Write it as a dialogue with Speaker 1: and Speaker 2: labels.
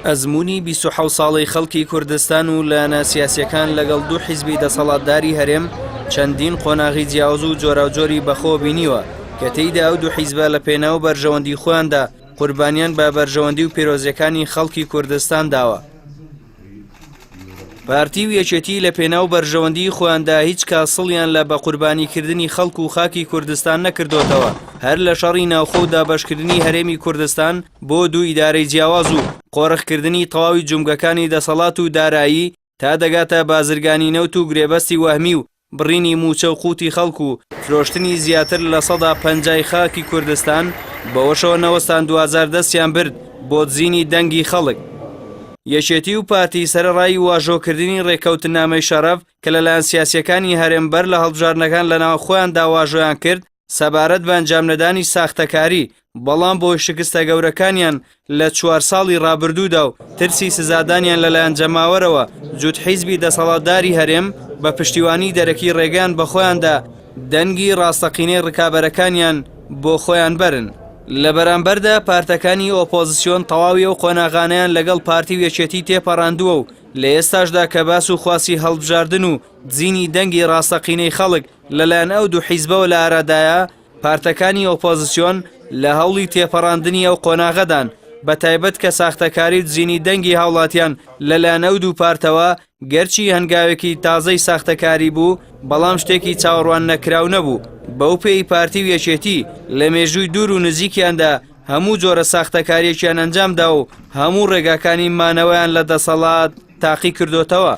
Speaker 1: ئەزموونی 27 ساڵەی خەڵکی کوردستان و لایەنە سیاسیەکان لەگەڵ دوو حیزبی دەسەڵاتداری هەرێم چەندین قۆناغی جیاواز و جۆراوجۆری بەخۆوە بینیوە کە تێیدا ئەو دوو حیزبە لە پێناو بەرژەوەندی خۆیاندا قوربانیان بە بەرژەوەندی و پیرۆزیەکانی خەڵکی کوردستان داوە. پارتی و یەکێتی لە پێناو بەرژەوەندیی خۆیاندا هیچ کات سڵیان لە بەقوربانیکردنی خەڵک و خاکی کوردستان نەکردۆتەوە، هەر لە شەڕی ناوخۆ و دابەشکردنی هەرێمی کوردستان بۆ دوو ئیدارەی جیاواز و قۆرخکردنی تەواوی جومگەکانی دەسەڵات و دارایی تا دەگاتە بازرگانی نەوت و گرێبەستی وەهمی و بڕینی مووچە و قوتی خەڵک و فرۆشتنی زیاتر 50% ی خاکی کوردستان، بەوەشەوە نەوەستان دواجار دەستیان برد بۆ دزینی دەنگی خەڵک. یەکێتی و پارتی سەرەڕای واژۆکردنی ڕێککەوتننامەی شەرەف کە لەلایەن سیاسییەکانی هەرێم بەر لە هەڵبژاردنەکان لەناو خۆیاندا واژۆیان کرد، سەبارەت بە ئەنجامنەدانی ساختەکاری، بەڵام بۆی شکستە گەورەکانیان لە چوار ساڵی ڕابردوودا و ترسی سزادانیان لەلایەن جەماوەرەوە، جووت حیزبی دەسەڵاتداری هەرێم بە پشتیوانی دەرەکی ڕێگەیان بەخۆیاندا دەنگی ڕاستەقینەی ڕکابەرەکانیان بۆ خۆیان بەرن. لە بەرامبەردا پارتەکانی ئۆپۆزسیۆن تەواوی ئەو قۆناغانەیان لەگەڵ پارتی و یەکێتی تێپەڕاندووە و لە ئێستاشدا کە باس و خواسی هەڵبژاردن و دزینی دەنگی ڕاستەقینەی خەڵک لەلایەن ئەو دوو حیزبەوە لە ئارادایە، پارتەکانی ئۆپۆزسیۆن لە هەوڵی تێپەڕاندنی ئەو قۆناغەدان، بەتایبەت کە ساختەکاری و دزینی دەنگی هاوڵاتیان لەلایەن ئەو دوو پارتەوە گەرچی هەنگاوێکی تازەی ساختەکاری بوو، بەڵام شتێکی چاوەڕوان نەکراو نەبوو، بەو پێی پارتی و یەکێتی لە مێژووی دوور و نزیکیاندا هەموو جۆرە ساختەکارییەکیان ئەنجامدا و هەموو ڕێگاکانی مانەوەیان لە دەسەڵات تاقی کردۆتەوە.